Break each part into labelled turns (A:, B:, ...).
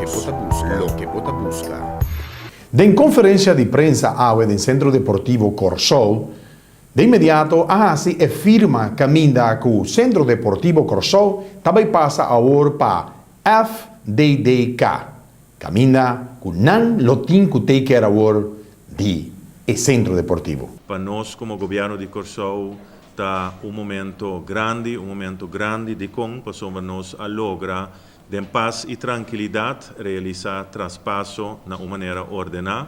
A: Loke bo ta buska. Loke bo ta buska.
B: Den konferensia di prensa awe den Sentro Deportivo Kòrsou, de inmediato a hasi e firma kaminda ku Sentro Deportivo Kòrsou ta bai pasa awor pa FDDK, kaminda ku nan lo tin ku take care awor di e sentro deportivo.
C: Pa nos komo gobièrnu di Kòrsou ta un momento grandi, un momento grandi dikon pasobra nos a logra den pas i trankilidat realisá traspaso na un manera ordená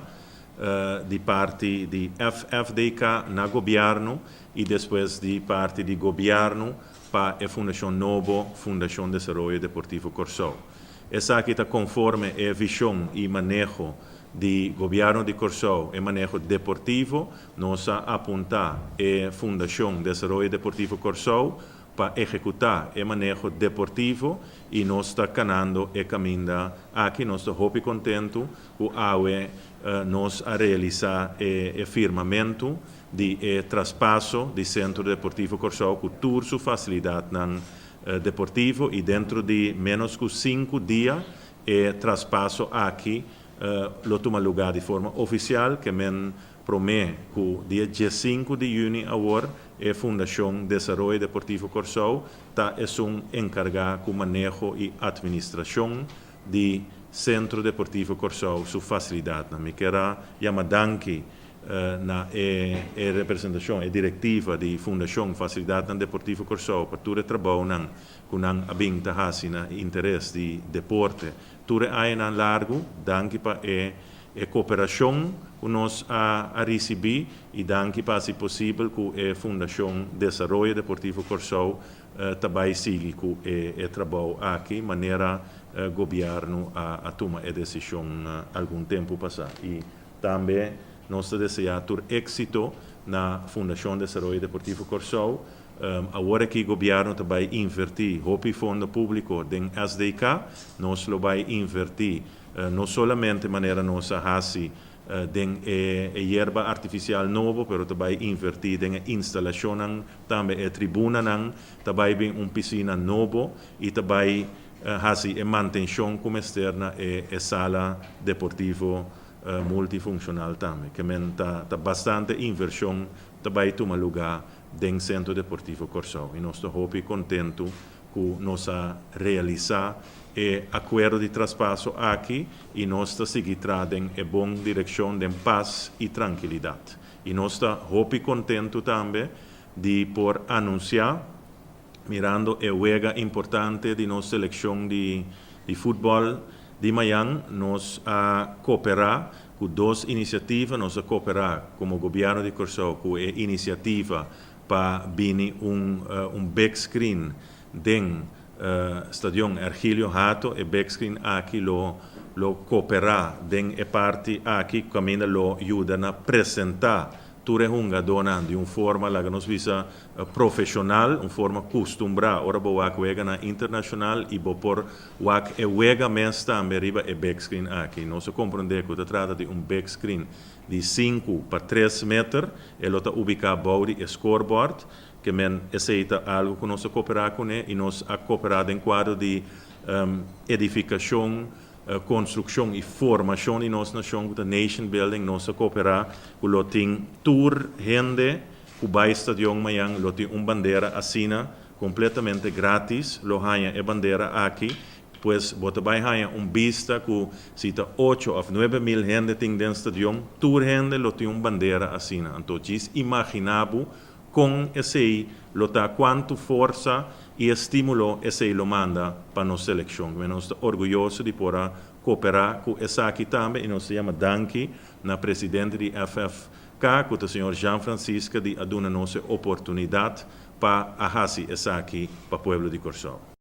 C: di parti di FFDK na gobièrnu i despues di parti di gobièrnu pa e fundashon nobo Fundashon Desaroyo Deportivo Kòrsou. Esaki ta konforme e vishon i maneho di Gobièrnu di Kòrsou, e maneho deportivo. Nos a apuntá e Fundashon Desaroyo Deportivo Kòrsou pa ehekutá e maneho deportivo i nos ta kanando e kaminda aki. Nos ta hopi kontentu ku awe nos a realisá e firmamentu di e traspaso di Sentro Deportivo Kòrsou ku tur su fasilidatnan deportivo i dentro di ménos ku sinku dia e traspaso aki lo tuma lugá di forma ofisial ke men promé ku dia diesinku di yüni awor e Fundashon Desaroyo Deportivo Kòrsou ta esun enkargá ku maneho i atministrashon di Sentro Deportivo Kòrsou su fasilidatnan. Mi ker a yama danki na e e representashon, e direktiva di Fundashon Fasilidatnan Deportivo Kòrsou pa tur e trabounan ku nan a bin ta hasi na interes di deporte tur e añanan largu. Danki pa e e koperashon ku nos a a risibí i danki pa hasi posibel ku e Fundashon Desaroyo Deportivo Kòrsou ta bai sigui ku e e trabou aki manera gobièrnu a a tuma e desishon algun tempu pasá. I Tambe nos ta deseá tur éksito na Fundashon Desaroyo Deportivo Kòrsou. Awor aki gobièrnu ta bai invertí hopi fondo públiko den SDK. Nos lo bai invertí no solamente manera nos a hasi den e yerba artifisial nobo, pero ta bai invertí den e instalashonnan, tambe e tribunanan, ta bai bin un pisina nobo i ta bai hasi e mantenshon ku mester na e sala deportivo multifunshonal tambe. Ke men ta ta bastante invershon ta bai tuma lugá den Sentro Deportivo Kòrsou i nos ta hopi kontentu ku nos a realisá e akuerdo di traspaso aki i nos ta sigui tra den e bon direkshon den pas i trankilidat. I nos ta hopi kontentu tambe di por anunsiá Mirando e wega importante di nos selekshon di di futbòl di mayan, nos a koperá ku dos inisiativa. Nos a koperá komo gobièrnu di Kòrsou ku e inisiativa pa bini un un big screen den Stadion Ergilio Hato. E big screen aki lo lo koperá den e parti aki kaminda lo yuda na presentá tur e hungadónan di un forma laga nos bisa profesional, un forma custumbrá ora bo wak weganan internacional y bo por wak e wega mes tambe riba e big screen aki. Nos a comprende cu ta trata di un big screen di sinku pa tres meter, e lo ta ubica bou di e scoreboard, ke men esey ta algo cu nos a coopera cune y nos a coopera den cuadro di edificacion, construccion y formacion di nos nacion cu ta nation building, nos a coopera cu lo tin tur hende Ku bai stadion mañan lo tin un bandera asina kompletamente gratis, lo haña e bandera aki, pues bo ta bai haña un bista ku si ta ocho òf nuebe mil hende tin den stadion, tur hende lo tin un bandera asina. Anto djis imaginá bo kon esei lo ta, kuantu forsa i estímulo esei lo manda pa nos selekshon. Nos ta orguyoso di por a koperá ku esaki tambe i nos ta yama danki na presidente di FF. Ka ku ta señor Jean Francisca di a duna nos e oportunidat pa a hasi esaki pa pueblo di Kòrsou.